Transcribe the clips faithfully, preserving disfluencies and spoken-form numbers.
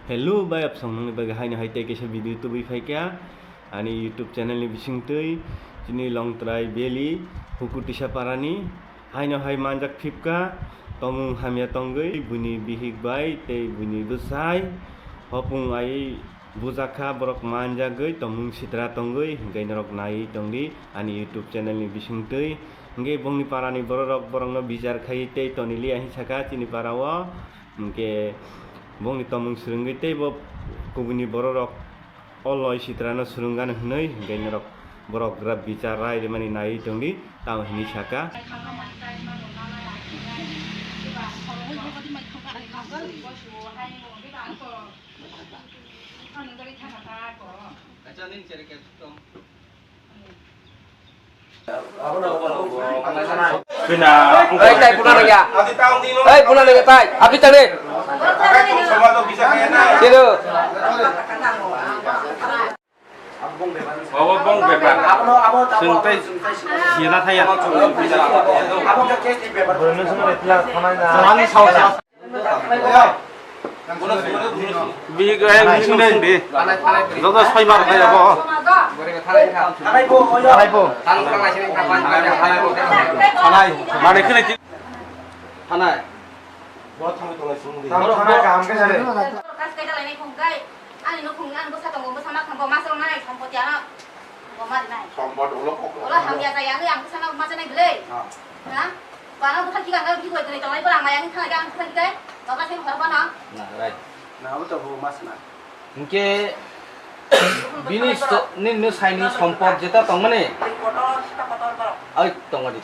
Hello bai, apsong nangni bagwi haino hai tei kaisa video tubui phaikha ani YouTube channel ni bisingtwi, chini Longtrai Valley Huku Tisa Parani. Haino hai manjak phipkha, tomung hamya tongwi buini bihik bai tei buini bwsai hopung ai bujakha, borok manjagwi tomung sitra tongwi hwnkhe norok naiwi tongdi ani YouTube channel ni bisingtwi. Hwnkhe bongni parani bororok borokno bichar khai tei tonili ahi saka chini parao. Hwnkhe bongni tomung swrwngwi tei bo kubuni bororok o loi sitrano swrwngano hwnwi hwnkhe norok borok gra bichar rai rwmani naiwi tongdi, tamo hwnwi saka. Ei, tai, puna nang ya. Ei, puna nang ya, tai. Abi tang ni. Sino. Obo bong bepar. Chwng tai sina thaya. Bihik ayang bising dai di. Joto soi mar khai abo. Mane khene ti. Thanai. Ani nukhung ni ang bwsa tongo, bwsa ma khambo, ma song nai, sompoti ano, bo mari nai. Sompot ulo kok. Ulo hamya jaya, ang bwsa no ma janai bwle. Ha? Bana bwsa kiga no bihik bai tongwi tongnai, bwrang maya wngkha, ang bwsa kiga, noga se hor bana. Na, right. Na, abo to bo ma sana. Hingke bini sto-, nini saini sompot jeta tongmani. Ai, tongmani.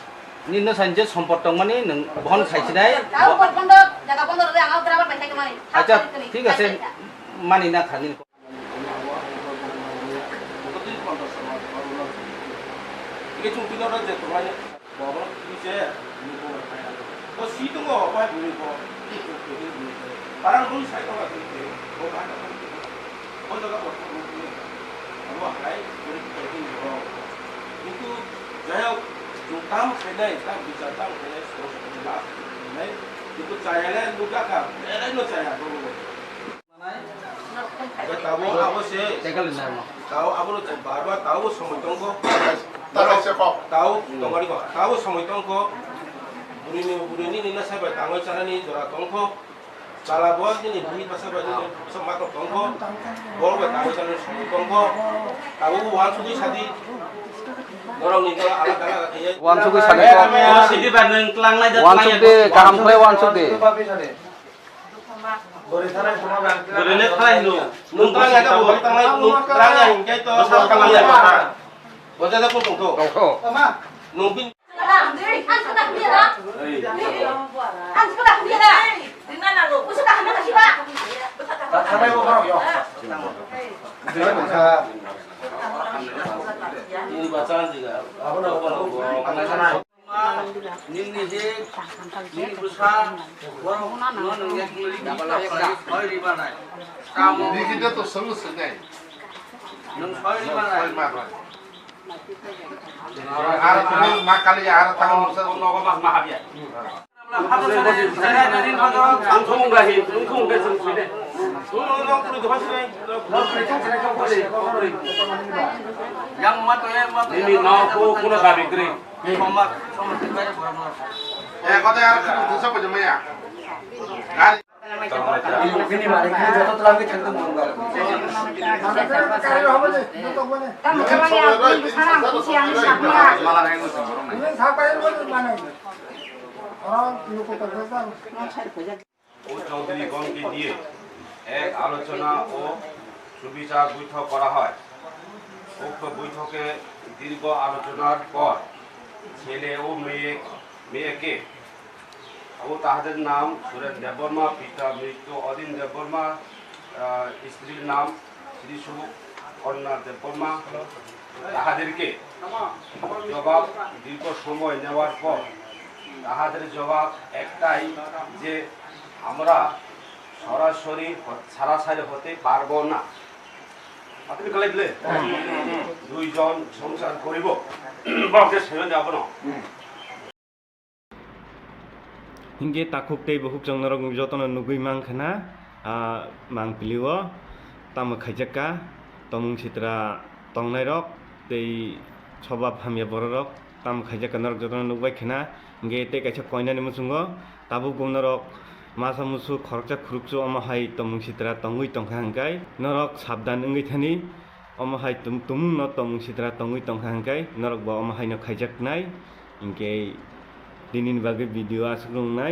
Nini saini je sompot tongmani, nwng bohon khaisinai. Tao bo- pot bondo, jaga bondo rwgwi ang driver bai khai tongmani. Acha, thik ase, mani na thani. Kintu jai hok, chwng tamo khainai, tamo bichar tamo khainai, soro soro last khainai, kintu chayale nukjakha, belai no chaya, borok. Tabo abo se, tabo abono bar bar tabo somoi tongkho. Tabo tongari kho, tabo somoi tongkho. Burini, burini nini na sabai tangoi chanani jora tongkho. Chala bo nini bini basa bai nini basa matok tongkho. Borok bai tangoi chanani somoi tongkho. Tabo wansugwi sadi. Norok ni jora alada alada khaye. Wansugwi sadi. Sidi bai nang tlangnai da. Wansuk de, kaham khlai wansuk de. Bwrwini phalai hino. Nwng twlang ya, nwng twlang ya, nwng twlang ya, hinkhe to sa twlang ya. Bo jada ko tongtho. Tongtho. Nwng bin. Nini bachang jiga. Nini je, nini bwsa, borok no nwng ekmili bwsa khlai soi ri manai. Tamo. Nini je to solu swnai. Nwng soi ri manai. Soi manai. Aro tini ma kali aro tango bwsa. Nogo ma ma habya. Ang thung ga hin, ang thung ga hin sini. Yang ma to, yang ma to. Nini no ko kuna gabi kri. ও চৌধুরীগণকে দিয়ে এক আলোচনা ও সুবিচার বৈঠক করা হয়। উক্ত বৈঠকে দীর্ঘ আলোচনার পর ছেলে ও মেয়ে, মেয়েকে ও তাহাদের নাম সুরেন দেববর্মা, পিতা মৃত অদিন দেববর্মা, আহ, স্ত্রীর নাম শ্রী সুকন্যা দেববর্মা। তাহাদেরকে জবাব দীর্ঘ সময় নেওয়ার পর তাহাদের জবাব একটাই যে আমরা সরাসরি হ-, ছাড়াছাড়ি হতে পারবো না। আপনি গেলে দিলে? দুইজন সংসার করিব, বাপকে ছেড়ে যাব না। Hinkhe takhuk tei bukhuk chwng norok jotono nugwi mankha na, A mangpili o tamo khaijak kha, tomung sitra tongnai rok tei sobab hamya borok rok tamo khaijak kha norok jotono nukbai khna. Hinkhe tei kaisa koinani muchungo tabuk bo norok masa musu khoroksa khuruksu omo hai tomung sitra tongwi tongkha hinkhe norok sabdan wngwi thani. Omo hai tum-, tumung no tomung sitra tongwi tongkha hinkhe norok bo omo hai no khaijaknai. Hinkhe dinini bagwi video aswk wngnai.